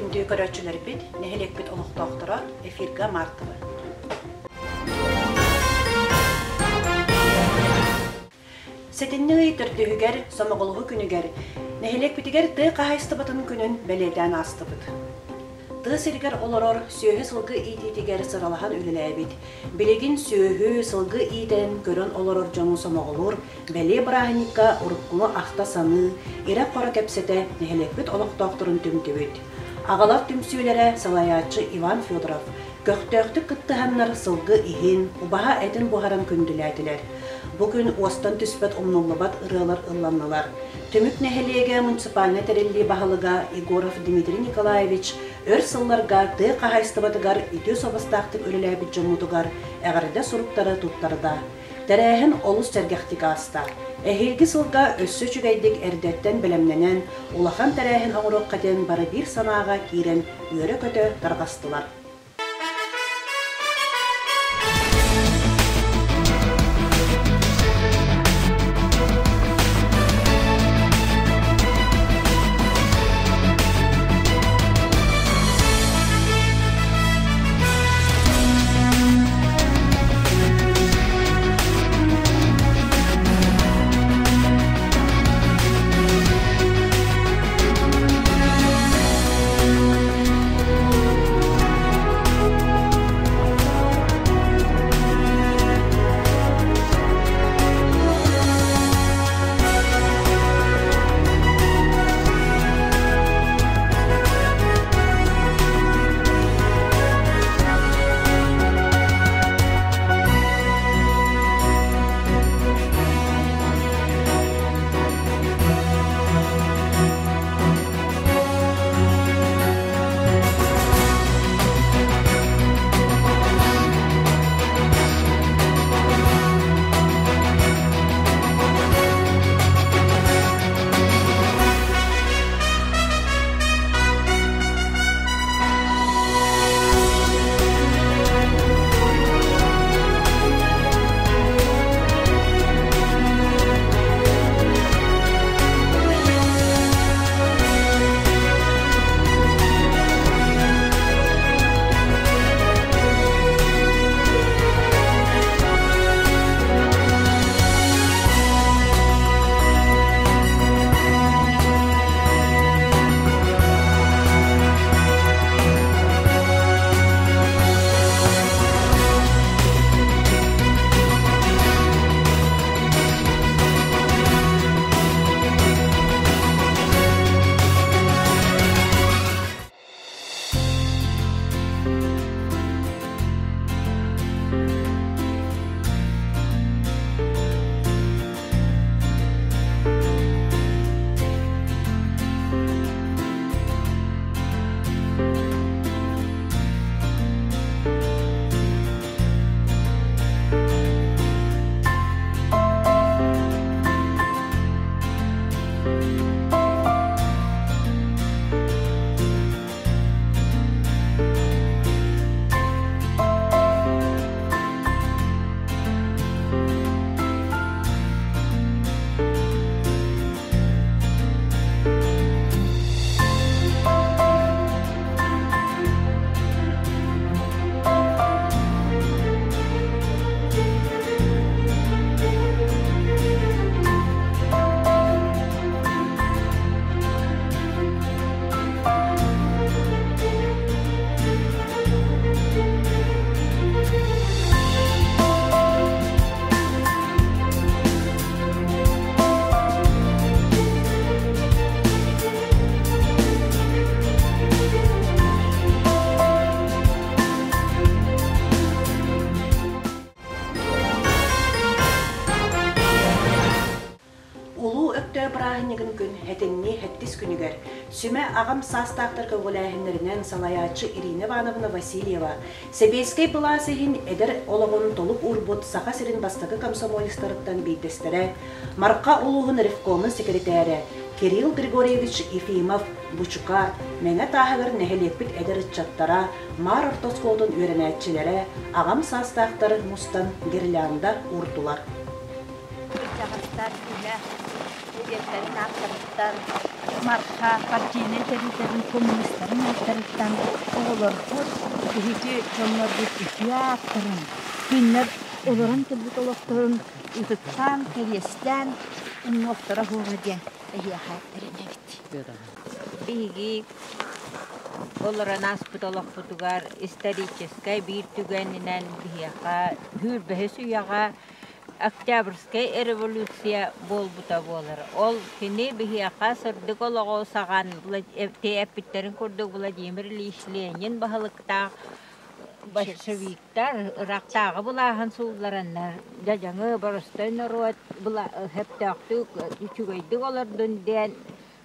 Күндү көрөөччүлэрбит, нэһилиэкпит олохтоохторо, эфирга Мартова. Сэтинньи ый төрдүһүгэр, Сомоҕолоһуу күнүгэр, нэһилиэкпитигэр тыа хаһаайыстыбатын күнүн бэлиэтээн аастыбыт. Тыа сиригэр олорор сүөһү-сылгы иитиитигэр сыралаһан үлэлээбит, билигин сүөһү, сылгы иитэн, көрөн олорор дьону сомоҕолуур бэлиэ бырааһынньыкка уруккуну ахта-саныы, ирэ-хоро кэпсэтэ нэһилиэкпит олохтоохторун түмтүбүт. Аҕалар түмсүүлэрэ салайааччы Иван Федоров көхтөөхтүк кыттыһаннар сылгы иһин, убаһа этин буһаран күндүлээтилэр. Бу күн уостан түспэт умнуллубат ырыалар ылланнылар. Түмүк нэһилиэгэ муниципальнай тэриллии баһылыга Егоров Дмитрий Николаевич өр сылларга тыа хаһаайыстыбатыгар үтүө суобастаахтык үлэлээбит дьоммутугар эҕэрдэ суруктары туттарда. Тэрээһин олус сэргэхтик ааста. Эһиилги сылга өссө үчүгэйдик эрдэттэн бэлэмнэнэн, улахан тэрээһин оҥоруохха диэн бары биир санааҕа киирэн үөрэ-көтө тарҕастылар. Улуу Өктөөп бырааһынньыгын күн этинньи сэттис күнүгэр Сүмэ аҕам саастаахтар көҕүлээһиннэринэн салайааччы Ирина Ивановна Васильева Сэбиэскэй былаас иһин эдэр олоҕун толук уурбут Саха сирин бастакы комсомолецтарыттан биирдэстэрэ, Марха улууһун ревкомун секретарэ Кирилл Григорьевич Ефимов Бучука, Мэҥэ Тааһыгар нэһилиэкпит эдэр ыччаттара, Маар орто оскуолатын үөрэнээччилэрэ, аҕам саастаахтар мустан гирлянда уурдулар. Кырдьаҕастар үлэ сэбиэттэрин ааттарыттан. Марха партийнай тэрилтэтин коммунистарын ааттарыттан оҕолорбут, биһиги дьоннорбут үтүө ааттарын, кинилэр олорон кэлбит олохторун ытыктаан, кэриэстээн умнуохтара суоҕа диэн эһиэхэ эрэнэбит. Биһиги олорон ааспыт олохпутугар историческай биир түгэнинэн биһиэхэ сүүрбэһис үйэҕэ Октябрьскай революция буолбута буолар. Ол кини биһиэхэ сырдык олоҕу саҕан эппиттэрин курдук Владимир Ильич Ленин баһылыктаах большевиктар ыраахтааҕы былааһын сууллараннар дьадьаҥы боростой норуот сөптөөхтүк үчүгэйдик олордун диэн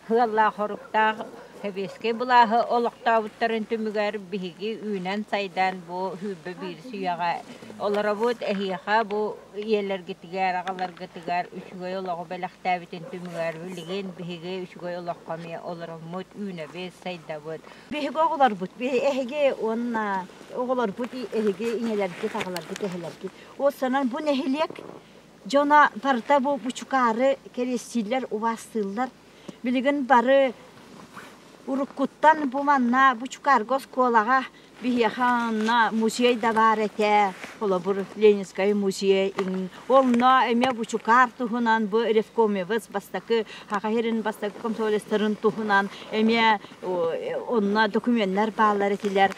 Сыаллаах-соруктаах сэбиэскэй былааһы олохтообуттарын түмүгэр биһиги үүнэн-сайдан бу 21 үйэҕэ олоробут. Эһиэхэ бу ийэлэргитигэр, аҕаларгытыгар үчүгэй олоҕу бэлэхтээбитин түмүгэр билигин биһиги үчүгэй олоххо эмиэ олороммут, үүнэбит, сайдабыт. Биһиги оҕолорбут, эһиги уонна оҕолорбут эһиги ийэлэргит, аҕаларгыт, эһэлэргит. Ол санан бу нэһилиэк Дьоно барыта бу бучукаары кэриэстииллэр, убаастыыллар. Билигин бары уруккуттан бу манна Бучукаарга оскуолаҕа биһиэхэ онно музей да баар этэ, холобур, Ленинскэй музей онно эмиэ Бучукаар туһунан бу ревкомевец бастакы Саха сирин бастакы комсомолецтарын туһунан эмиэ онно докуменнар бааллар этилэр.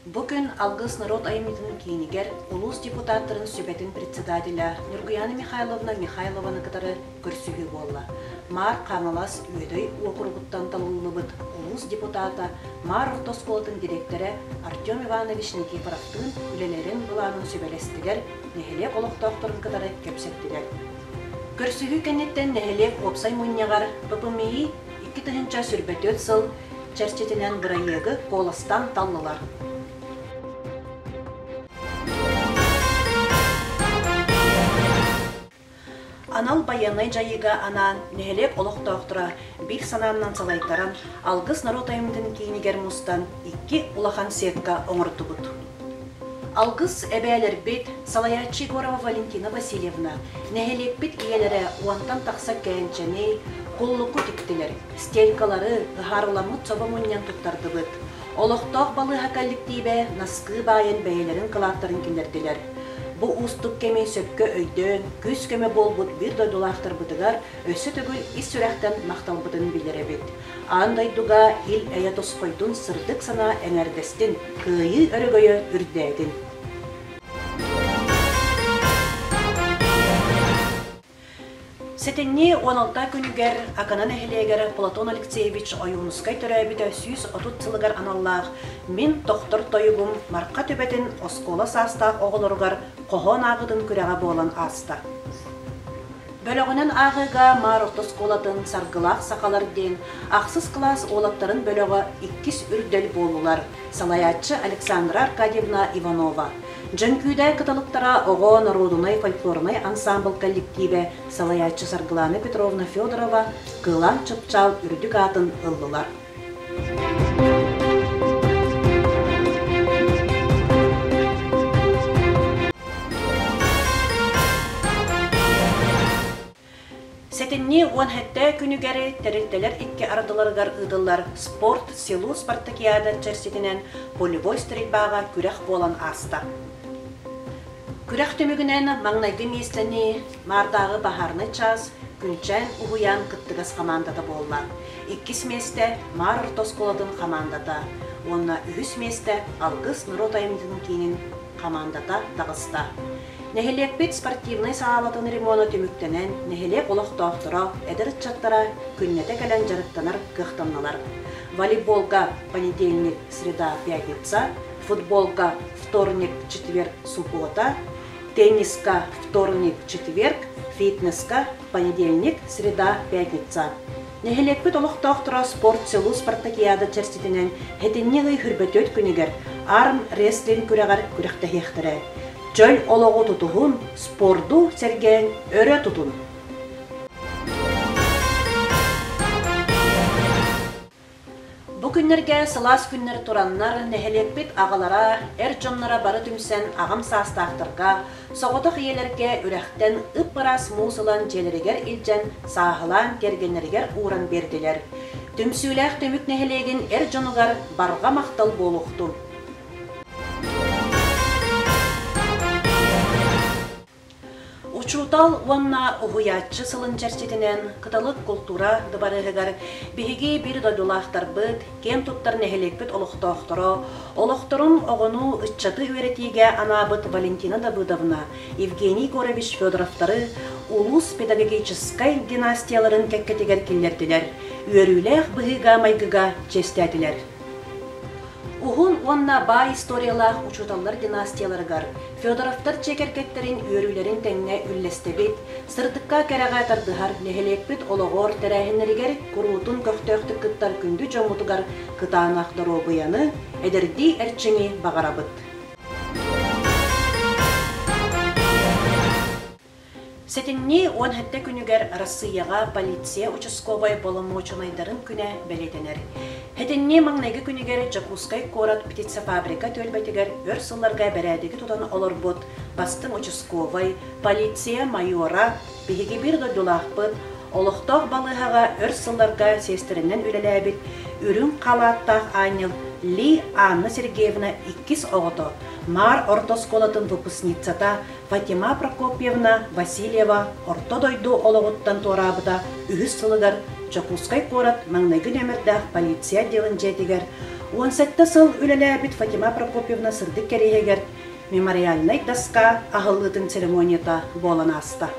Бу күн Алгыс норуот айымньытын киинигэр улуус депутаттарын сүбэтин председателэ Ньургуйаана Михайловна Михайлованы кытары көрсүһүү буолла. Маар Хаҥалас Үөдэй уокуругуттан талыллыбыт улуус депутата, Маар орто оскуолатын дириэктэрэ Артем Иванович Никифоровтыын үлэлэрин былаанын сүбэлэстилэр, нэһилиэк олохтоохторун кытары кэпсэттилэр. Көрсүһүү кэнниттэн нэһилиэк уопсай мунньаҕар ППМИ 2024 сыл чэрчитинэн бырайыагы куоластаан таллылар. Анал байыаннай дьайыыга анаан нэһилиэк олохтоохторо биир санааннан салайтаран Алгыс норуот айымньытын киинигэр мустан икки улахан сетка оҥордубут. Алгыс эбээлэрбит, салайааччы Егорова Валентина Васильевна, нэһилиэкпит ийэлэрэ уонтан тахса кээнчэни, куллуку тиктилэр, стелькалары, ыһаарыламмыт собо мунньан туттардыбыт. Олохтоох балыыһа коллективэ наскыы баайан бэйэлэрин кылааттарын киллэрдилэр. Бу уустук кэми сөпкө өйдөөн, күүс-көмө буолбут биир дойдулаахтарбытыгар өссө төгүл ис сүрэхтэн махталбытын биллэрэбит. Аан дойдуга ил-эйэ тосхойдун сырдык санаа эҥэрдэстин, кыайыы өрөгөйө үрдээтин! Сэтинньи 16 күнүгэр Акана нэһилиэгэр Платон Алексеевич Ойуунускай төрөөбүтэ 130 сылыгар аналлаах «Мин тохтор тойугум» Марха түбэтин оскуола саастаах оҕолоругар хоһоон ааҕыытын күрэҕэ буолан ааста. Бөлөҕүнэн ааҕыыга Маар орто оскуолатын «Саргылаах сахалар» диэн ахсыс кылаас уолаттарын бөлөҕө иккис үрдэл буоллулар, салайааччы Александра Аркадьевна Иванова. Дьөҥкүүдэ кыталыктара оҕо норуодунай фольклорнай ансаамбыл коллективэ салайааччы Саргылана Петровна Федорова Кылаан Чыпчаал үрдүк аатын ыллылар. Сэтинньи 17 күнүгэр тэрилтэлэр икки ардыларыгар ыытыллар спорт селу спартакиада чэрчитинэн полевой стрельбаҕа күрэх буолан ааста. Күрэх түмүгүнэн маҥнайгы миэстэни Маардааҕы баһаарынай чаас Күнчээн уһуйаан кыттыгас хамаандата буолла. Иккис миэстэ Маар орто оскуолатын хамаандата уонна үһүс миэстэ Алгыс норуот айымньытын киинин хамаандата таҕыста. Нэһилиэкпит спортивнай саалатын ремона түмүктэнэн, нэһилиэк олохтоохторо, эдэр ыччаттара күннэтэ кэлэн дьарыктанар кыахтаннылар. Волейболга понедельник, среда, пятница, футболга вторник, четверг, суббота, тенниска вторник, четверг, фитнеска понедельник, среда, пятница. Нэһилиэкпит олохтоохторо спорт селу спартакиада чэрчитинэн сэтинньи ый хүрбөтүөт күнүгэр арм-рестлинг күрэҕэр күрэхтэһиэхтэрэ. Чөл олоҕу тутуһун, спорду сэргээн өрө тутун! Бу күннэргэ сылаас күннэр тураннар, нэһилиэкпит аҕалара, эр дьонноро бары түмсэн аҕам саастаахтарга, соҕотох ийэлэргэ үрэхтэн ып-ыраас муус ылан дьиэлэригэр илдьэн сааһылаан тиэргэннэригэр ууран биэрдилэр. Түмсүүлээх Түмүк нэһилиэгин эр дьонугар барҕа махтал буолуохтун! Учуутал уонна уһуйааччы сылын чэрчитинэн Кыталык култуура дыбарыаһыгар биһиги биир дойдулаахтарбыт, киэн туттар нэһилиэкпит олохтоохторо, олохторун оҕону, ыччаты үөрэтиигэ анаабыт Валентина Давыдовна, Евгений Егорович Федоровтары улуус педагогическай династияларын кэккэтигэр киллэрдилэр, үөрүүлээх быһыыга-майгыга чиэстээтилэр. Уһун уонна баай историялаах учууталлар династияларыгар Федоровтар дьиэ кэргэттэрин үөрүүлэрин тэҥҥэ үллэстэбит, сырдыкка-кэрэҕэ тардыһар нэһилиэкпит олоҕор тэрээһиннэригэр куруутун көхтөөхтүк кыттар күндү дьоммутугар кытаанах доруобуйаны, эдэрдии эрчими баҕарабыт. Сэтинньи 17 күнүгэр Арассыыйаҕа полиция участковай боломуочунайдарын күнэ бэлиэтэнэр. Сэтинньи маҥнайгы күнүгэр Дьокуускай куорат птицефабрика түөлбэтигэр өр сылларга бэрээдэги тутан олорбут бастыҥ участковай, полиция майора, биһиги биир дойдулаахпыт, олохтоох балыыһаҕа өр сылларга сиэстэрэнэн үлэлээбит үрүҥ халааттаах аанньал Ли Анна Сергеевна иккис оҕото, Маар орто оскуолатын выпускницата Фатима Прокопьевна Васильева орто дойду олоҕуттан туораабыта үһүс сылыгар Дьокуускай куорат маҥнайгы нүөмэрдээх полиция отделын дьиэтигэр 17 сыл үлэлээбит Фатима Прокопьевна сырдык кэриэһигэр мемориальнай доска аһыллыытын церемонията буолан ааста.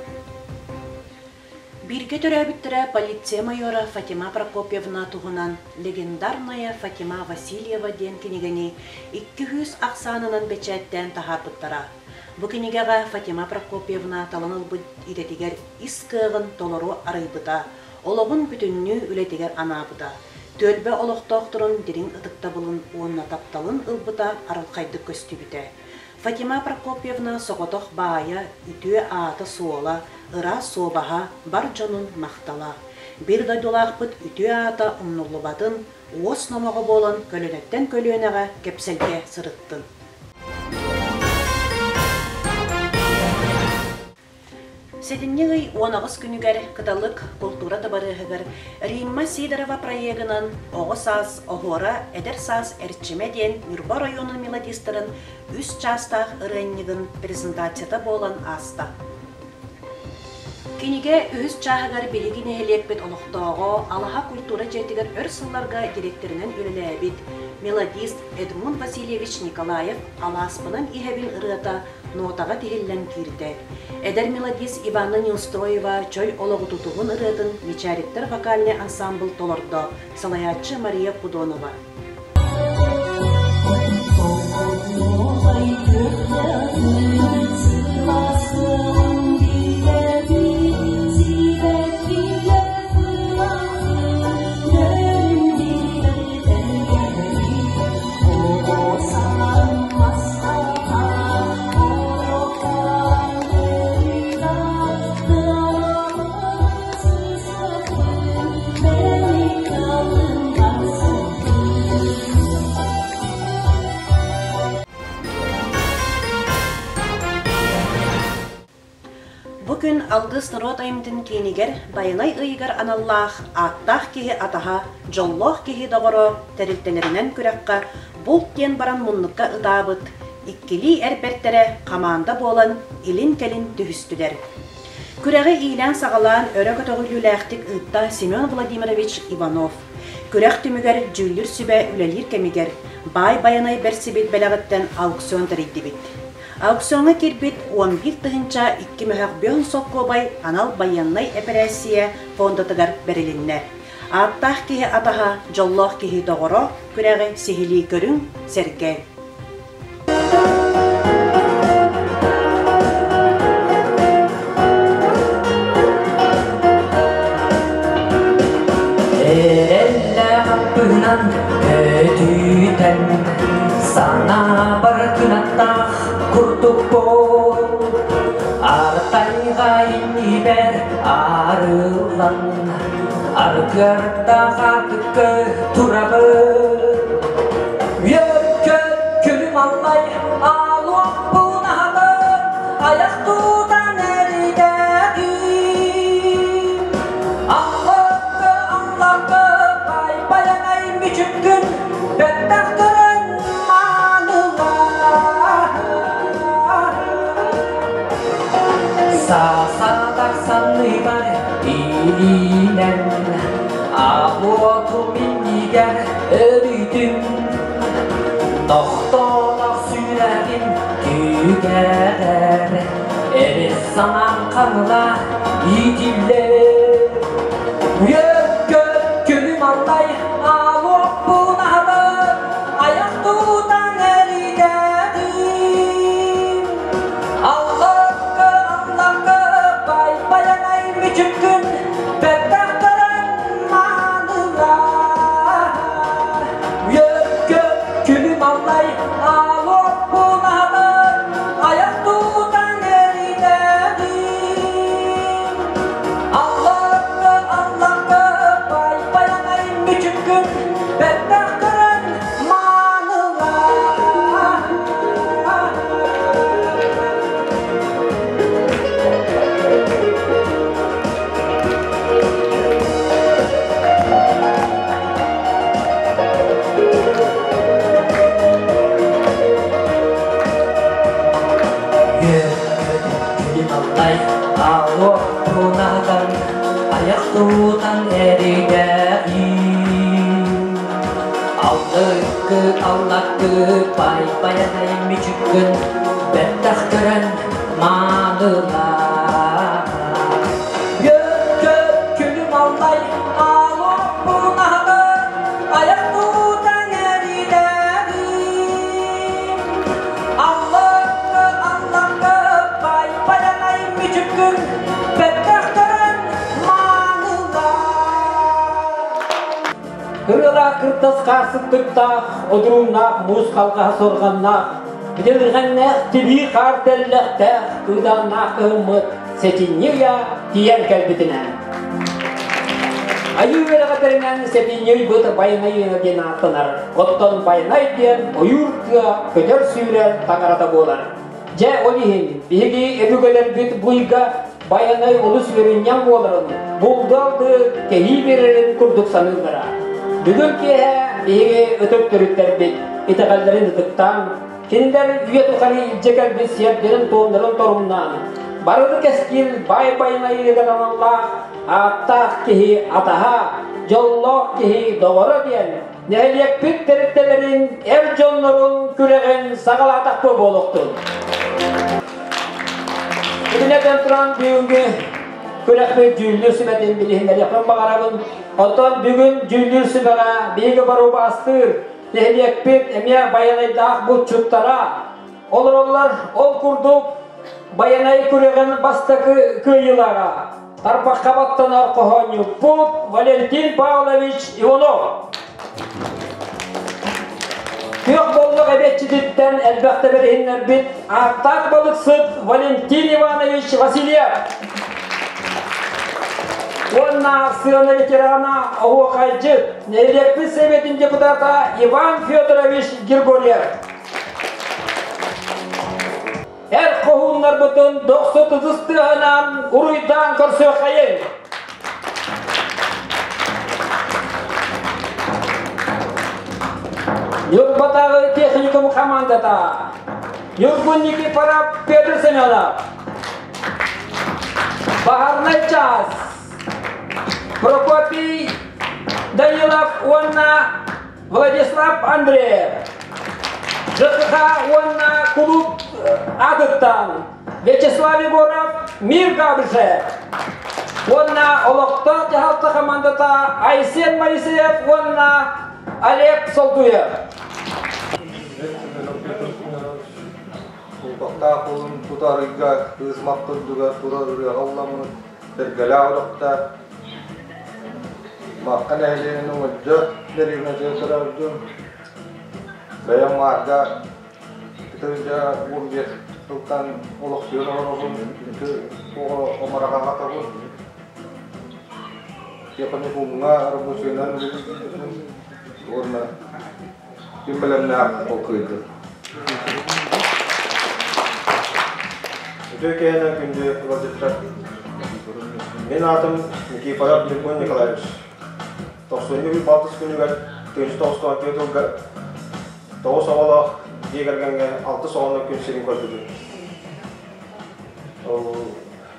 Бииргэ төрөөбүттэрэ полиция майора Фатима Прокопьевна туһунан «Легендарная Фатима Васильева» диэн кинигэни 200 ахсаанынан бэчээттээн таһаарбыттара. Бу кинигэҕэ Фатима Прокопьевна талан ылбыт идэтигэр ис кыаҕын толору арыйбыта, олоҕун бүтүннүү үлэтигэр анаабыта, түөлбэ олохтоохторун дириҥ ытыктабылын уонна тапталын ылбыта арылхайдык көстүбүтэ. Фатима Прокопьевна соҕотох баайа, үтүө аата-суола, ыраас суобаһа, бар дьонун махтала. Биир дойдулаахпыт үтүө аата умнуллубатын, уос номоҕо буолан көлүөнэттэн көлүөнэҕэ кэпсэлгэ сырыттын. Сэтинньи ый 18 күнүгэр Кыталык култуура дыбарыаһыгар Римма Сидорова проегынан «Оҕо саас оһуора, эдэр саас эрчимэ» диэн Ньурба оройуонун мелодистарын үс чаастаах ырыанньыгын презентацията буолан ааста. Кинигэ үһүс чааһыгар биһиги нэһилиэкпит олохтооҕо Алаһа культура дьиэтигэр өр сылларга дириэктэринэн үлэлээбит мелодист Эдмунд Васильевич Николаев «Алааспынан иһэбин» ырыата нотаҕа тиһиллэн киирдэ. Эдэр мелодист Иванна Неустроева чөл олоҕу тутуһун ырыатын Мичээриктэр вокальнай ансаамбыл толордо, салайааччы Мария Пудонова. Бу күн Алгыс норуот айымньытын киинигэр Байанай ыйыгар аналлаах Ааттаах киһи атаһа, дьоллоох киһи доҕоро тэрилтэлэринэн күрэххэ булт диэн баран муннукка ытаабыт иккилии эр бэртэрэ хамаанда буолан илин-кэлин түһүстүлэр. Күрэҕи иилээн-саҕалаан өрө көтөҕүллүүлээхтик ыытта Семен Владимирович Иванов. Күрэх түмүгэр дьүүллүүр сүбэ үлэлиир кэмигэр Баай Байанай бэрсибит бэлэҕиттэн аукцион тэрийдибит. Аукциоҥҥа киирбит 11 002 мөһөх бөөн солкуобай анал байыаннай эпэрээссийэ фондатыгар бэрилиннэ. Ааттаах киһи атаһа, дьоллоох киһи доҕоро күрэҕи сиһилии көрүҥ, сэргээҥ. курдукпун Артайга иннибэр арыллан Аргыардаах аартыкка турабын Үөккөт күлүм аллай аалуохпун аһатан Айах тутан эридэҕим Аллакка аллакка бай байанай мүчүккүн Бэттэх көрөн маанылаа Саасатар санныыбар илиинэн Аҕуотум иннигэр өрүтүм Тохтоотох сүрэҕим күүгэрэр Эрис санаам хаҥыла иитиллэр Үөккөт күлүм аллай аалуохпун аһатар Айах тутан эридэҕим Аллакка аллакка бай байанай мүчүккүн Бэттэх көрөн маанылаа Үөккөт күлүм аллай аалуохпун аһатар Айах тутан эридэҕим Аллакка аллакка бай байанай мүчүккүн Бэттэх көрөн маанылаа Күлүм аллай аалуохпунатан Айах тутан эридэҕим Аллыккы аллаккы бай байанай мүчүккүн Бэттэх көрөн маанылаа Үөккөт күлүм аллай аалуохпунатан Айах тутан эридэҕим Аллакка аллакка бай байанай мүчүккүн Бэттэх көрөн маанылаа Кырыалаах кырдас хаасыттыктаах, одурууннаах муус халҕаһа сорҕаннаах, бидилҕэннээх тибии хаар тэллэхтээх, кыыдааннаах кыһыммыт сэтинньи ыйа тиийэн кэлбитинэн. Айыы үөрэҕэтэринэн сэтинньи ыйбыт Байанай ыйа диэн ааттанар. Оттон Байанай диэн ойуур тыа көтөр-сүүрэр таҥарата буолар. Дьэ, ол иһин биһиги өбүгэлэрбит бу ыйга Байанай олус үөрүнньэҥ буоларын, булду-алды кэһии биэрэрин курдук саныыллара. Бүгүн киэһэ биһиги ытык төрүттэрбит итэҕэллэрин ытыктаан, кинилэр үйэ тухары илдьэ кэлбит сиэрдэрин-туомнарын торумнаан, барыны кэскил баай байанайыгар аналлаах ааттаах киһи атаһа, дьоллоох киһи доҕоро диэн нэһилиэкпит тэрилтэлэрин эр дьоннорун күрэҕин саҕалаатахпы буолуохтун. Итинэтэн туран бүгүҥҥү күрэхпит дьүүллүүр сүбэтин билиһиннэриэхпин баҕарабын. Оттон бүгүн дьүүллүүр сүбэҕэ биһиги боруобаастыыр нэһилиэкпит эмиэ байанайдаах булчуттара олороллор. Ол курдук Байанай күрэҕин бастакы кыайыылааҕа тарбахха баттанар хоһоонньуппут Валентин Павлович Иванов. Күөх боллох эбиэтчититтэн элбэхтэ бэриһиннэрбит ааттаах балыксыт Валентин Иванович Васильев. Уонна сыана ветерана оһуохайдьыт, нэһилиэкпит сэбиэтин депутата Иван Федорович Григорьев. Эр хоһууннарбытын дохсу тытыс тыаһынан уруйдаан көрсүөххэйиҥ! Ньурбатааҕы техникум хамаандата Ньургун Никифоров Петр Семенов Баһарнай чаас Прокопий Данилов уонна Владислав Андреев ЖКХ уонна кулууп аатыттан Вячеслав Егоров, Мир Габышев уонна олохтоох дьаһалта хамаандата Айсен Моисеев уонна Олег Солтуев. Кулбахтаах улун тутарыйга кыыс маппырдыга турар ырыаҕа ылламмыт сэргэлээх үрэхтээх Махха нэһилиэгин Уҥурдьа дэриэбинэтигэр төрөөбүтүм. Бэйэм Маарга 2 15. сылтан олохсуйан олоробун, оҕо омарах аҕатабын. Техникумҥа рабочайынан үлэлиибин уонна ким бэлэмнээх ол кыайдын. Үтүө киэһэнэн күндү ыалдьыттар. Мин аатым Никифоров Ньургун Николаевич. Тохсунньу үс балтыс күнүгэр 1994 сылга тоҕус оҕолоох дьиэ кэргэҥҥэ алтыс оҕону күн сирин көрбүтүм.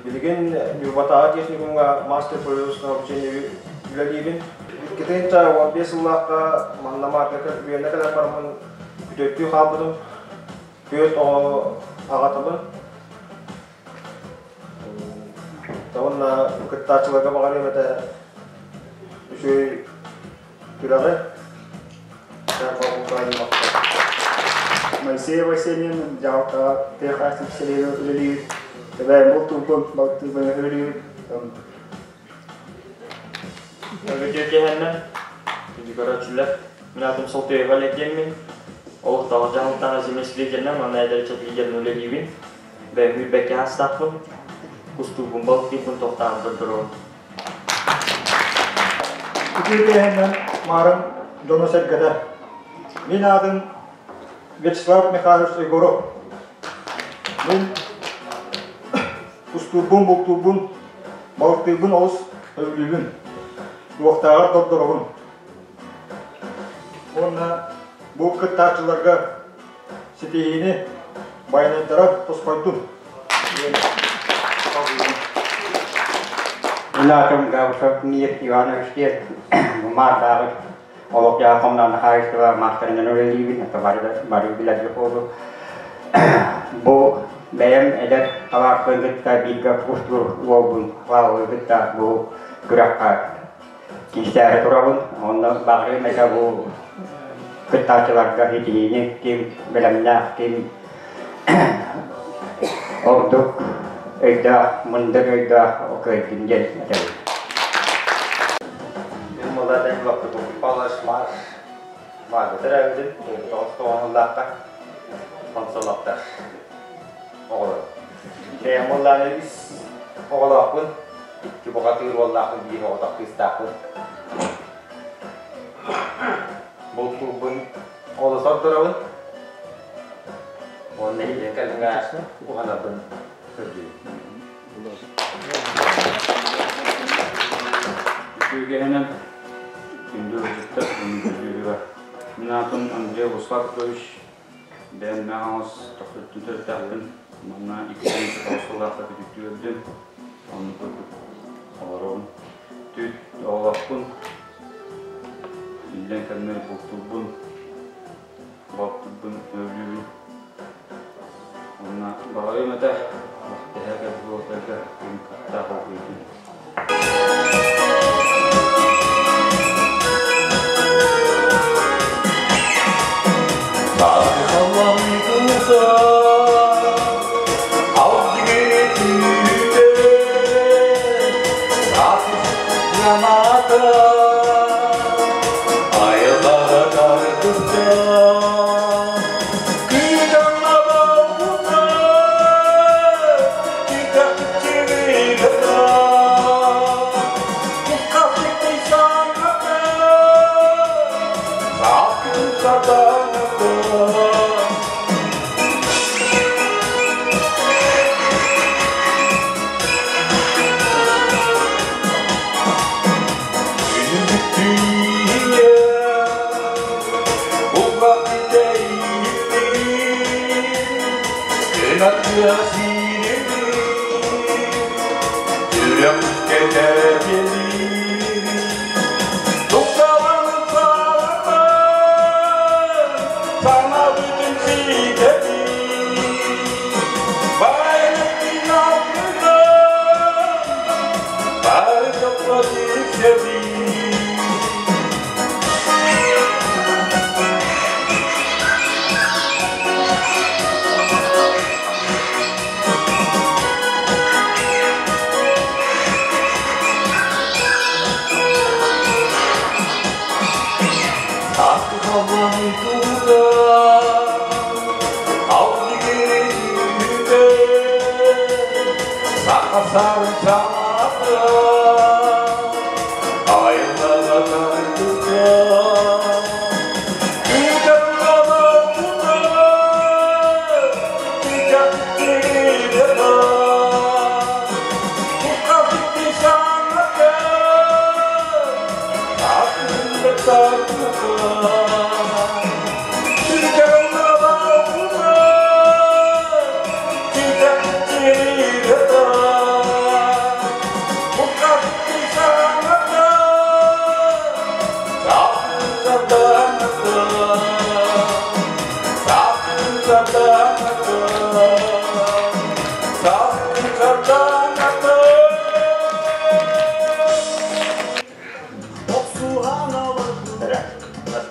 Билигин Ньурбатааҕы техникумҥа мастер производственного обучения үлэлиибин. 2015 сыллаахха манна Марга үөрэнэ кэлэн бараммын күтүөттүү хаалбытым. Түөрт оҕо аҕатабын. Уонна кыттааччыларга баҕарыам этэ үчүгэй күрэҕи. Моисей Васильевна дьаһалтаҕа тыа хаһаайыстыбатын үлэлиир, эбээм бултуурбун, балтыыбын үлэлиир. Үтүө киэһэннэн, күндү көрөөччүлэр, мин аатым Солтуева Олег диэммин. Олохтоох дьаһалтаҕа землеследиеннэн уонна эдэр ыччат лидерин үлэлиибин. Бэйэм үүрбэккэ аастаахпын, кустуубун балтыыбын тохтоон дордоробун. Үтүө киэһэннэн Маарым дьоно-сэргэтэ. Мин аатым Вячеслав Михайлович Егоров. Мин кустуурбун, бултуурбун, балыктыырбын олус сөбүлүүбүн. Туохтааҕар дордоробун. Уонна бу кыттааччыларга ситиһиини байанайдара тосхойдун диэн салгыыбын. Мин аатым Габышев Мир Иванович диэн Маардааҕы олох-дьаһах коммунальнай хаһаайыстыба маастарынан үлэлиибин, это бары билэргэ буолу. Бу бэйэм эдэр табаарыспын кытта бииргэ кустуур уолбун Павлы кытта бу күрэххэ киирсээри турабын. Онно баҕарыам этэ бу кыттааччыларга ситиһиини ким бэлэмнээх, ким ордук өйдөөх, мындыр өйдөөх кыайдын диэн этэбин. Мин Молодой Павлович Марш Марга төрөөбүтүм, 9 тоҕуһунлаахха Хонсолоптор оҕолор. Бэйэм буоллаҕына үс оҕолоохпун, икки бухатыыр уоллаахпын, биир оҕотох кыыстаахпын. Бултуурбун олус ордоробун. Уонна илин кэлиҥҥэ уһанарбын көрдүүбүн. Үтүөгэһинэн күндү ыалдьыттар, күндү Мин аатым Андрей Владиславович, бэйэм Мэҥэ тохсуттун төрүттээхпин. Манна 209 сыллаахха күтүттүү өлдүм. Оннук курдук олоробун. Түүт оҕолоохпун, иллэҥ кэммэр бултуурбун, балтыбын өлүүбүн. Уонна баҕарыам этэ, тэһэ кэлбит уолаттарга күн кыттаах олгуйдун.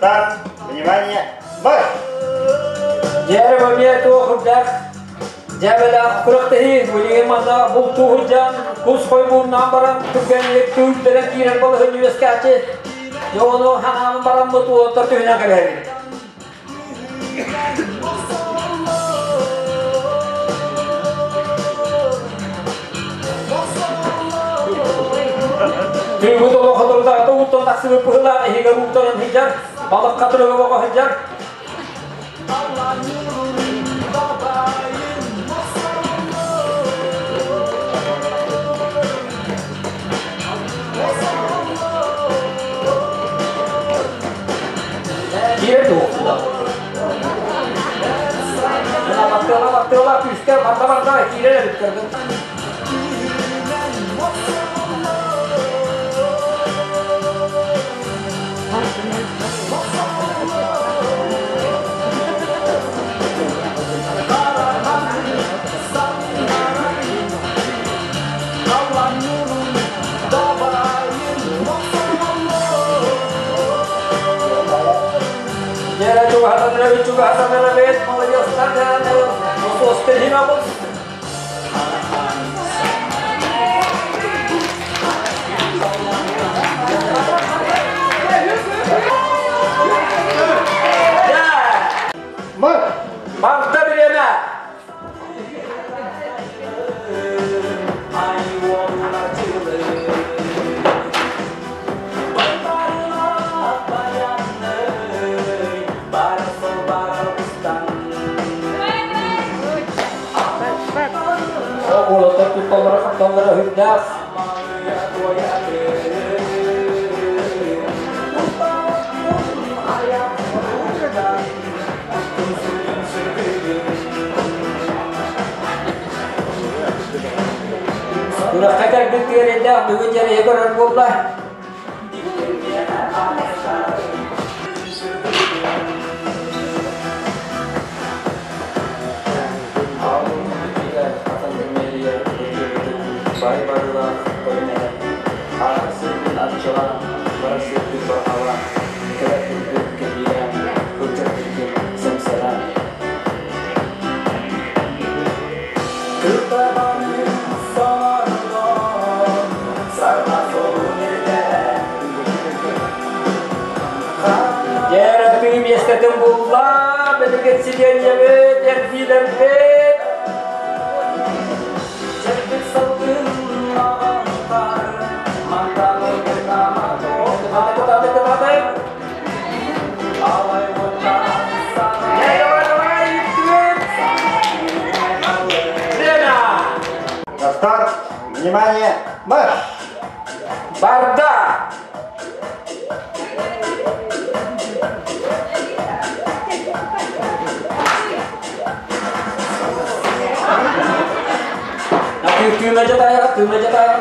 Старт! Внимание! Марш! Дьэ, эмиэ туох үрдээх дьээбэлээх күрэхтэһии билигин манна бултуу сылдьан кус хойбуурнаан баран түргэнник түүрдэрэн киирэр балыһын үөскээччи. Дьэ ону ханаан бараммыт уолаттар түһүнэн кэбиһэбит. Түүгүт олох хотурдаата ууттан тахсыбыт быһылаан иһигэр ууттанан сылдьар, балыкка турыга боҕо сылдьар. Киирэр дуо? Баттыала, баттыала, күүскэ барда барда киирэр эбиттэр. Дьэ, чугаһатан эрэбит, чугаһатан эрэбит, молодецтар, осуостехинабыт. Барда бириэмэ! Уолаттар тутталлара хапталлара үрдээх. Күрэххэ кэлбит тиэрэллээх бүгүн дьэрэйэ көрөр буолла. Бай барылаах ойнайан, аар сирбин арчылаан, барар сирбин барҕалаан, кэлэр сирбин кэһиилээн, сылдьар сирбин сэмсэлээн. Дьэ, тыы миэстэтин булла, билигин сидиэнньэбит, эрдиилэрбит. Кытааты, кытааты. Дьэ, давай, давай, үттүбүт. Время! На старт! Внимание! Марш! Барда! Тыына жатайа, тыына жатайа.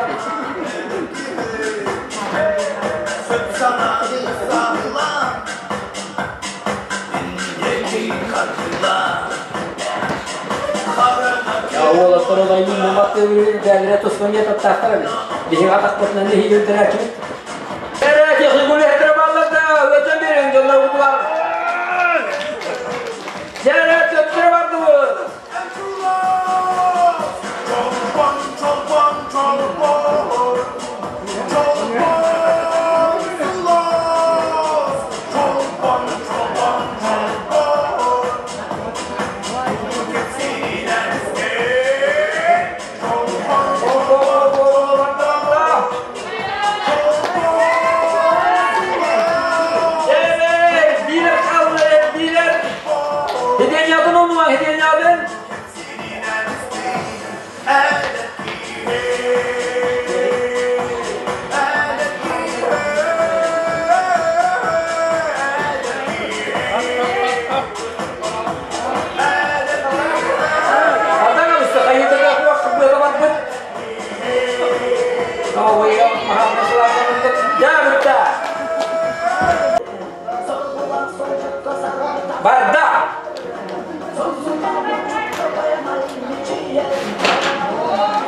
Уолаттар олайын маматты бәлірі туспан ятаттақтар эбит. Биһиги атахпытынан иһигирдэрээчибит. Эрэ техникулеттер балларда өтөн берин дьоннор бутулар. Дьэрэ төттөрө бардыбыт.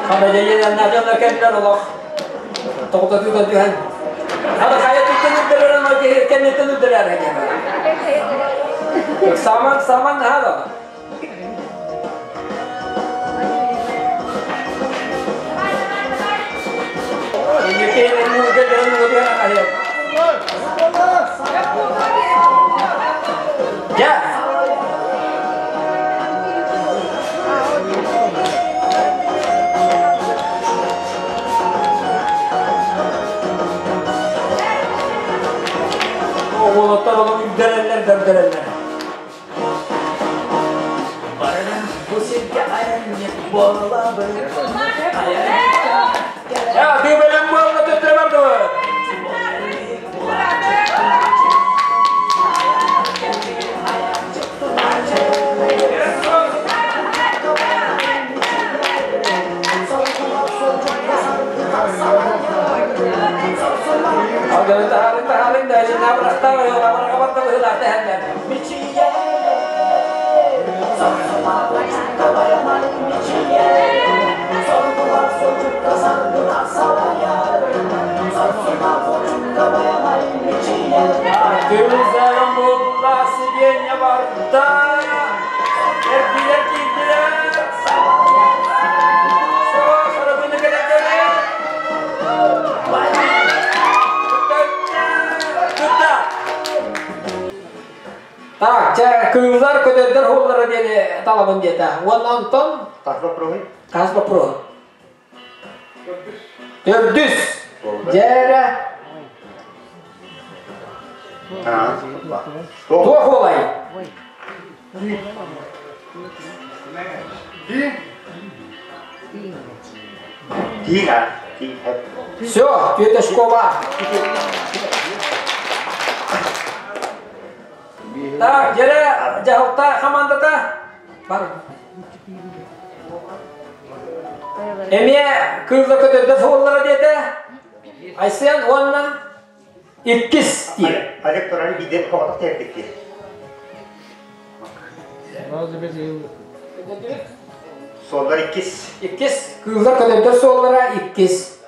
Хабадьайынан дьонно кэллэр олох тоҕутатыыта түһэн. Хада хайа туттан үрдэрэр ама киһи кэнниттэн үрдэрэр Саман саман наһаа Дьэ! Оҕолоттор олох үрдэрэллэр да үрдэрэллэр. Бу сиргэ айанньыт буолабын. Я, ты бэлэм буолла төттөрө бардыбыт. Алганы таһарын таһарын да набрастаа йола Кыргыздарым булла сиденье барда. Эркилер киирдилер. Сарабыны кэлэкэлэр. Тутта. Так, чэ, кыыллар көтөрдөр хуоллара диэни талабын диэтэ. Уонна онтон Хас боппуруоһуй? Хас боппуруоһу? Төрдүс. Дьээрэ. Туох буолай? Тиҥ Все, Тетушкова. Так, дьэрэ дьаһалта хамаандата бар. Эмиэ кыылла көтөрдө суоллара диэтэ. Айсен уонна иккис диир. Олег туран биирдэ хоҕотох тэрдик диир. Суоллар иккис. Иккис. Кыыллар көтөрдөр суоллара иккис.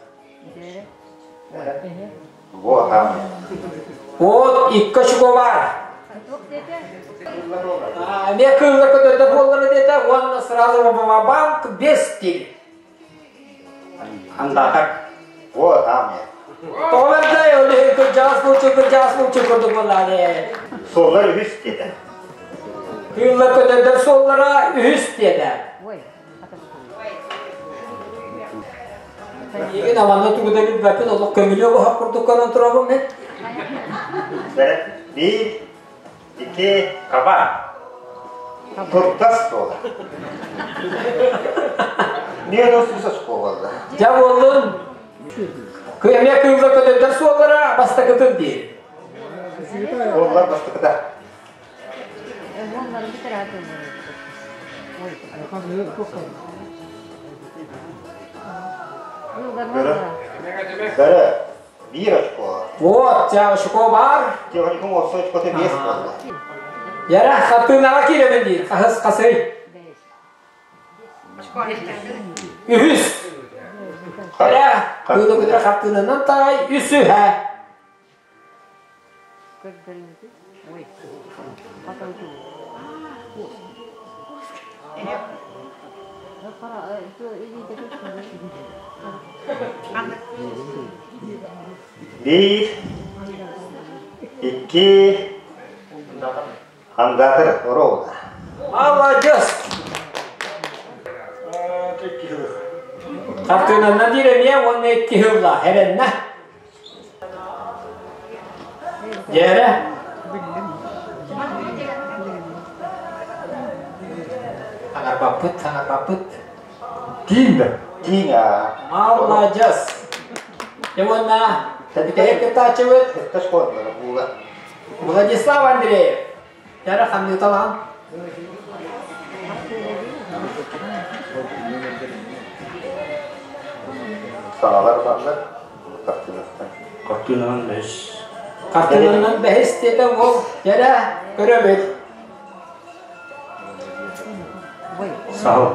Вот там. Вот икки очко бар. Эмиэ кыыллар көтөрдөр буоллара диэтэ уонна сразу банк без диир. Андатар. Вот там. Тоҕо бэрдэй, ол иһин кырдьаҕас булчу кырдьаҕас булчу курдук буоллаҕа Суоллар үһүс диэтэ. Кыыллар көтөрдөр суоллара үһүс диэтэ. Миигин аманна тугу да билбэппин, олох көмүлүө оһох курдук көрөн турабын мен. Биир, икки, хаба. Туртас суола. Мен осуса школалар. Дьэ буоллун. Эмиэ кыыллар көтөрдөр суоллара бастакытын диир. Суоллар бастакыта. Бөрө. Биир очко. Вот, дьэ очко баар. Техникум отсо очкота биэс буолла. Яра, хаттыынаҕа киирэбин диир. Хаһыс хасый. Үһүс. Эрэ, кыылы көтөр хартыынанан таай үсүһэ. Биир, икки, андатыр оруолла. Молодец! Хартыынанна диир эмиэ уонна икки сылла эрэннэ. Дьээрэ. Саҥарбаппыт, саҥарбаппыт. Тииҥ да? Тииҥ аа. Молодец! Дьэ уонна бүтэһик кыттааччыбыт Владислав Андреев. Дьэрэ ханныыталаан. Саҕалар бааллар. Хартыынаттан. Хартыынанан бэһис. Хартыынанан бэһис диэтэ уол. Дьэрэ көрөбүт. Саһыл.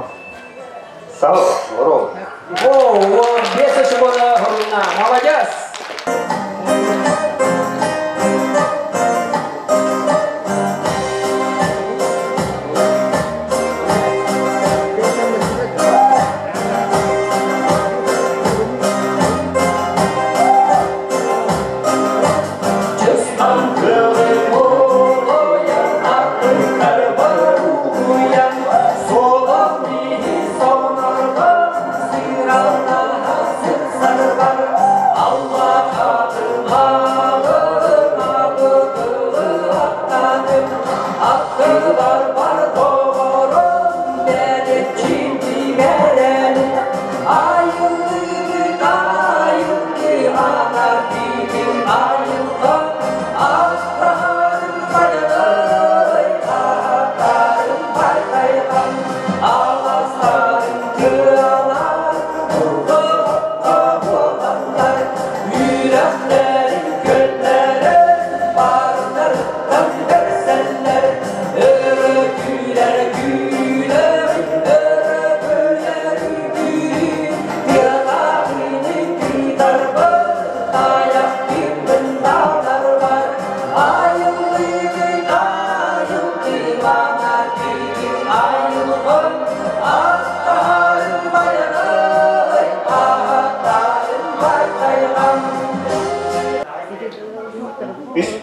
Саһыл. Оруол. О, 15 очконы хоруна. Молодец!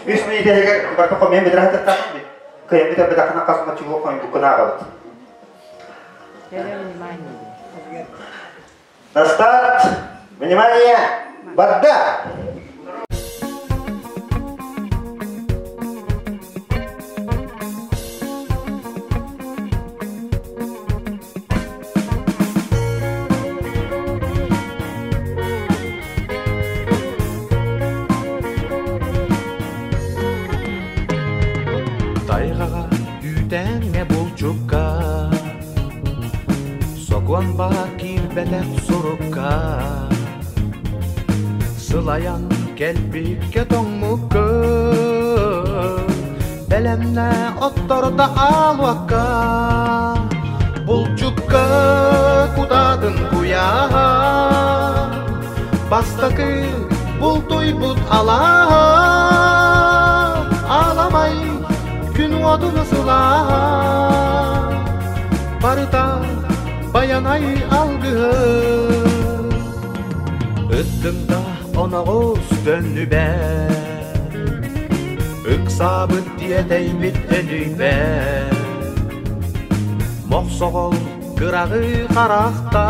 Үс минутегер барта коммен бедрахтар кыйын битер бедахына касма чугу койын букуна агабыт. На старт! Внимание! Барда! Тайғаға үтәңе булчукка Сокуан ба кирбәтәк сурукка Сылаян кәлбикке тоңмукка Бәләмнә отторда алуакка Булчукка кутатын куя Бастакы бултуйбут ала Аламай күн уотун сылаа Барыта баянай алгыһы Ыттымда оноҕус төннүбэр Ыксаабыт диэтэйбит өнүйбэр Мохсоҕол кыраҕы харахтаах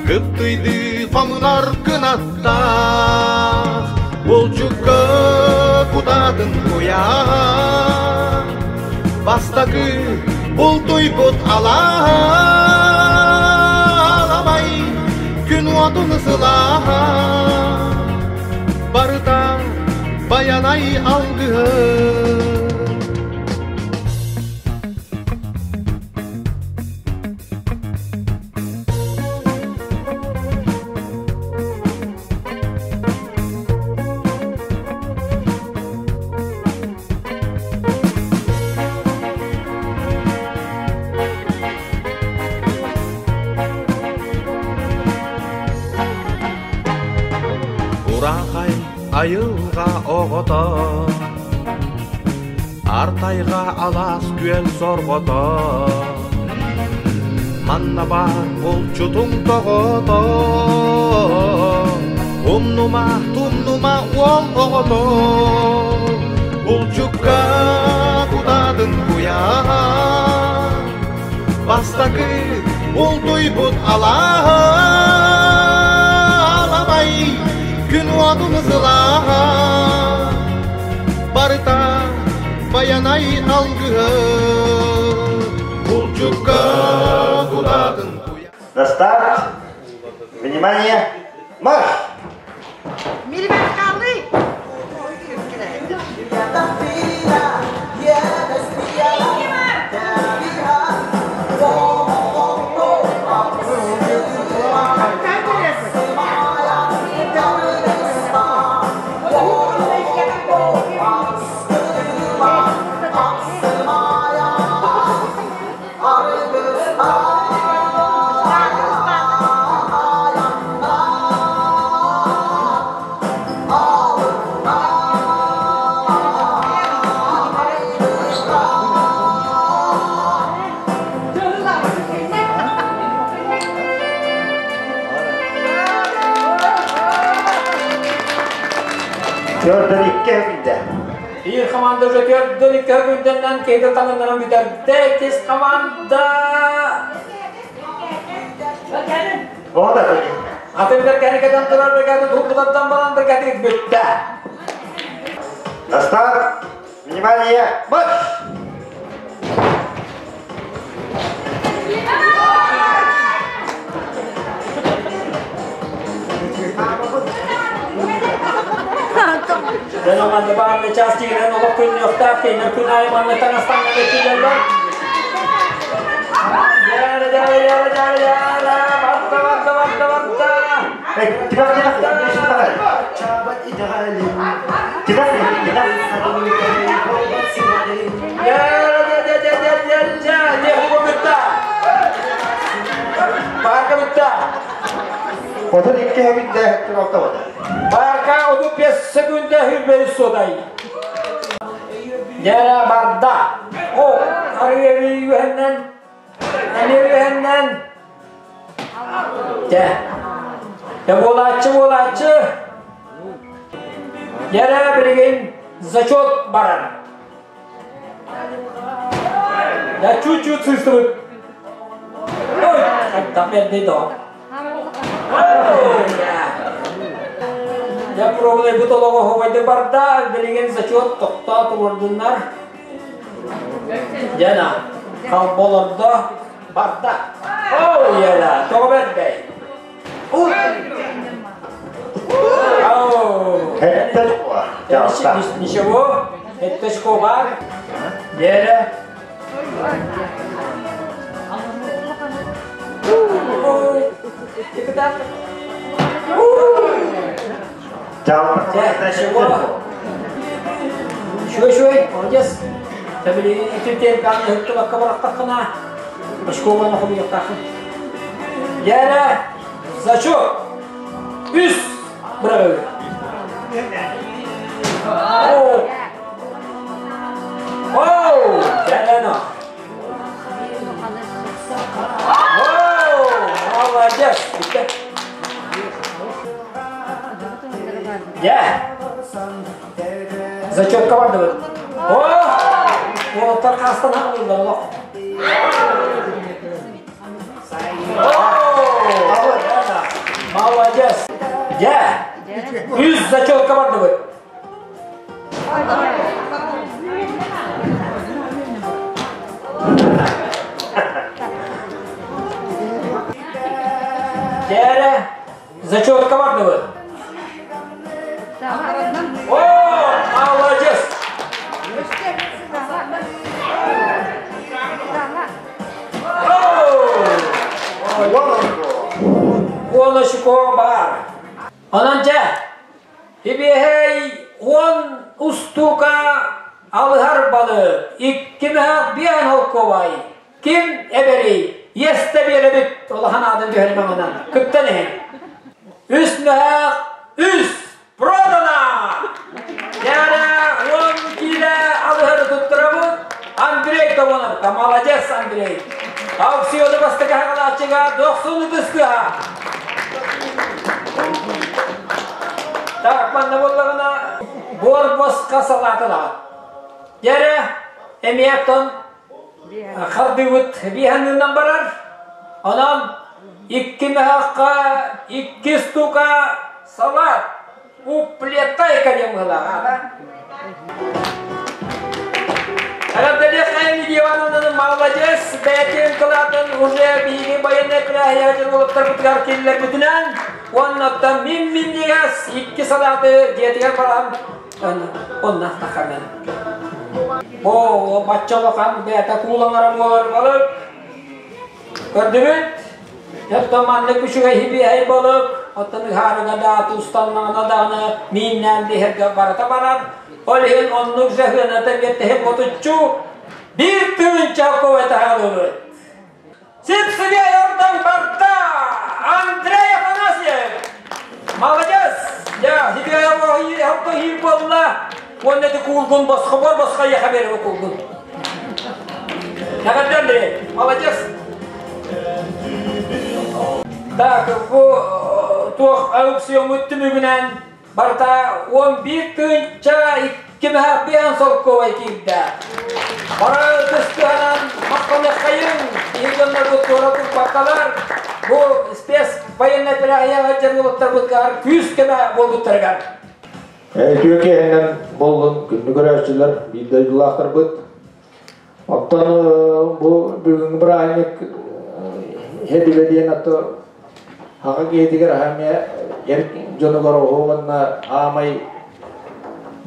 Кыптыйды хомунар кынаттаах Булчукка кутатын куяа Бастакы бултуйбут аламай Күн уотун сылааха Барыта баянай алгыһы. Урахай айылға оғото Артайға алас күел сорғото Манна бар булчутуң тоғото Умнума тумнума уол оғото Булчукка кутадын куя Бастакы бултуйбут аламай Күн уотун сылааха Барыта баянай алгыһы Булчукка кутатын куя На старт! Внимание! Марш! Төрдөн икки күндэ. Биир команда уже төрдөн икки күндэннэн кейде таҥыннаран бүтэрдэ. Иккис команда Ода Атын бэркэни кэтэн турар бэркэни туһуппутаттан баран бэркэтик бүттэ. На старт! Внимание! Марш! Дьон манна баар час тигинэн олох күннүөхтээх кинилэр күн аайы манна таҥастанна бэттилэллэр. Дьара, дьара, дьара, дьара, дьара, барда, барда, барда, барда. Отут икки хэбитте алта бата. Барка 35 секунда хүрбeri soday. Yere barda. O arıya yühenden Eni yühenden Де. Я буолааччы буолааччы. Yere билигин зачет барар. Я чуть-чуть сыстыбыт. Ой, хайдах берди до. Я пробный бут олоҕо хобайды барда, билигин зачет тохтоо туруордуннар. Яна, халболордо барда. Оу, яна, тоҕо бербей. Оу. Ничего, это школа. Лера. Ничего. Шуй, шуй, молодец. Табили итүтен каны хытты бакка барактакына. Школаны хомуяктакын. Яра, зачет. Үс. Браво. Оу. Оу, Яна. Оу, молодец. Я. Зачетка барды. О! Уолаттар хастан алылар. Молодец. Я. Үс зачетка барды. Дәрі, зачетка барды. О, молодец! Уолашко бар. Онан жа, Ибихей он устука алыһар балык, икки мөһөх биэн холкуобай, ким эбэрий, иэстэ биэрэбит улахан аатын түһэрим аҥынан, кыттан иһин. Үс мөһөх, үс продана! Дьээрэ уон киилэ алыһары туттарабыт, Андрей Тобоновка, молодец, Андрей! Аукционы бастакы хагалааччыга дохсун ытыстыа. Так, манна буоллаҕына буор босха салаатылаҕа. Дьэрэ, эмиэ хардыыбыт биһаннынан барар. Онон икки мөһөххө икки штука салат уплетай диэн быһылааҕа. Эҕэрдэлиэх Лидия Ивановнаны молодец, бэйэтин кылаатын уже биһиги военный кылааһыйа дьыллыттарбытыгар киллэрбитинэн, уоннаттан мин минньигэс икки салааты дьиэтигэр баран онна тахамен. О, бачча улахан бэйэтэ куулаҥара буолар балык. Көрдүбүт? Оттон маннык үчүгэй хибиэһэй балык, оттон ыһаарыга да, тустаннаҕына даҕаны мииннээн биһэргэ барыта барар. Ол иһин оннук жаһыаната биэртэһин ботуччу биир тыһыынча ковай таһаалыыбыт. Сип-сибиэй ордон барда Андрей Афанасьев! Молодец! Я хибиэй орто хиир буолла. Уонна ити куулгун босхобор босхо яха береби куулгун. Эҕэрдэ Андрей, молодец! Так, бу туох аукциоммут түмүгүнэн Барыта 11 тыһыынча 2 солкуобай киирдэ. Бары ытыстыһанан махтаныаххайыҥ, биһиги дьоннорбут туора турбаккалар, бу спец военнай операцияҕа сылдьар уолаттарбытыгар күүс-көмө буолбуттарыгар. Үтүө киэһэнэн буоллун күндү көрөөччүлэр, биир дойдулаахтарбыт. Оттон бу бүгүҥҥү бырааһынньык иһэ диэн ато хаҕа киһитигэр аһа эр дьонугар оһо уонна аамай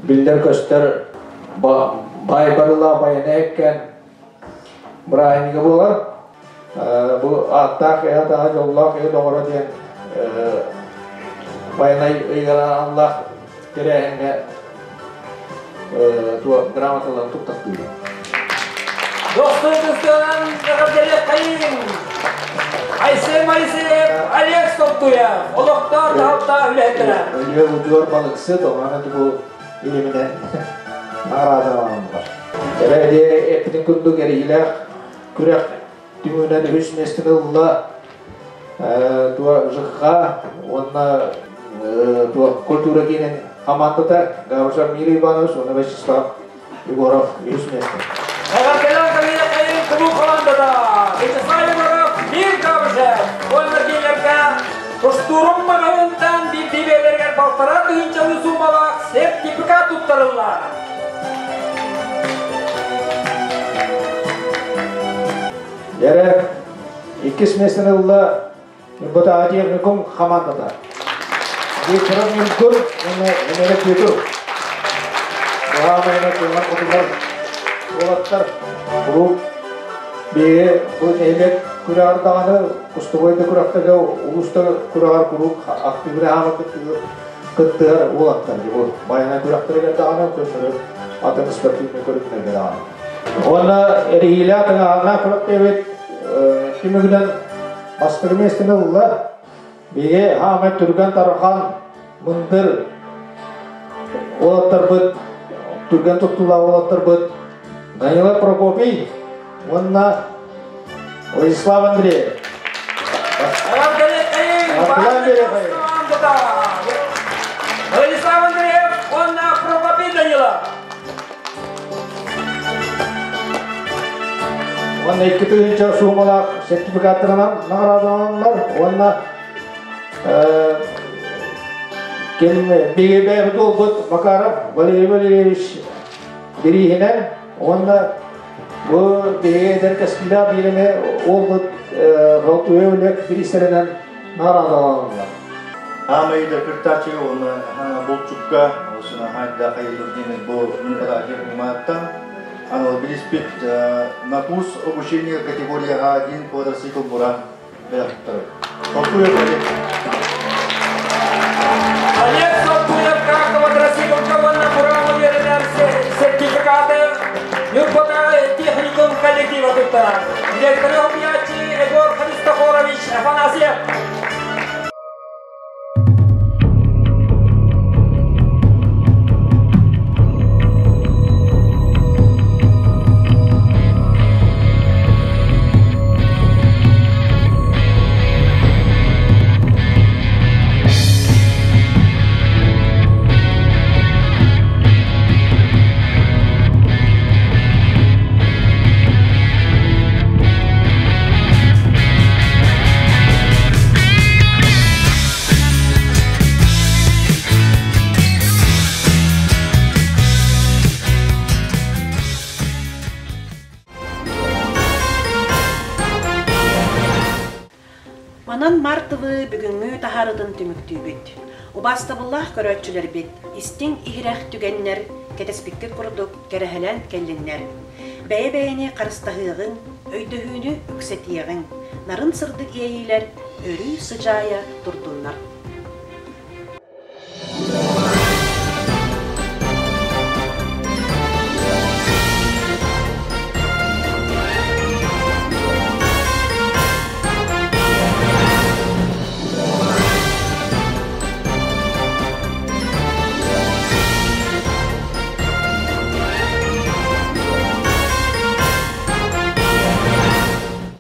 биллэр-көстөр баай барыла байана эккэн бырааһынньыга буолар. Бу ааттаах эһэ таһа дьоллоох эһэ доҕоро диэн байанай ыйыгар аналлаах тэрээһиҥҥэ грамоталарын туттахтыыбын. Достун кыстыынан эҕэрдэлиэххэйиҥ! Айсен Моисеев, Олег Солтуев, олохтоох дьаһалта үлэһиттэрэ. Өлүө удьуор балыксыт, оҕаны бу илиминэн наҕараадаланаллар. Эбээди эппитин курдук эрийилээх күрэх түмүгүнэн үһүс миэстэни ылла ЖКХ уонна культура киинин хамаандата Гаврил Мир Иванович уонна Вячеслав Егоров үһүс миэстэ. Эҕэрдэлээн кэлиэххэйин кулууп хамаандата Вячеслав Егоров, Мир Гавришев уонна кинилэргэ тустуурум маҕаһыынтан биирдии бэйэлэригэр балтараа тыһыынчалыы суумалаах сертификат туттарыллар. Эрэ иккис миэстэни ылла Ньурбатааҕы техникум хамаандата. Викторов Ньургун уонна Венера Петр. Баһаамайына кылган хотулар уолаттар куруук биһиги бу нэһилиэк күрэҕэр даҕаны кустубой да күрэхтэргэ улууста күрэҕэр куруук активнай хаама кыттыһар уолаттар бу байанай күрэхтэригэр даҕаны көннөрү атын спортивнай көрүҥнэргэ даҕаны. Уонна эриһиилээх тыҥааһыннаах күрэхтэбит түмүгүнэн бастакы миэстэни ылла. Биһиги хаамай түргэн тарҕан мындыр уолаттарбыт, түргэн туттуулаах уолаттарбыт Данила Прокопий уонна Владислав Андреев. Владислав Андреев уонна Прокопий Данилов. Уонна 2 тыһыынча суумалаах сертификаттарынан наҕараадаланаллар уонна биһиги бэйэбит уолбут Макаров Валерий Валерьевич бирииһинэн уонна бу биһиги эдэр кэскиллээх биир эмэ уолбут Ролтуев Олег бириистэринэн наҕараадаланаллар. Аамай да кыртааччы уонна булчукка осуна хайда хайылыр бу Николаев Умааттан анал билиспит на курс обучения категорияға один квадроцикл буран бэлэхтэр. Толкуев Олег. Олег Толкуевка квадроцикл уонна буран үөрэнэр сертификаты Ньурбатааҕы техникум коллектива туттарар. Директоры обуйааччы Егор Христофорович Афанасьев. Манан мартовы бүгүҥҥү таһаарытын түмүктүүбүт. Убаастабыллаах көрөөччүлэрбит, истиҥ иһирэх түгэннэр кэтэспиккит курдук кэрэһэлээн кэллиннэр. Бэйэ-бэйэни харыстаһыаҕыҥ, өйдөһүүнү үксэтиэҕиҥ, нарын сырдык иэйиилэр өрүү сыдьаайа турдуннар.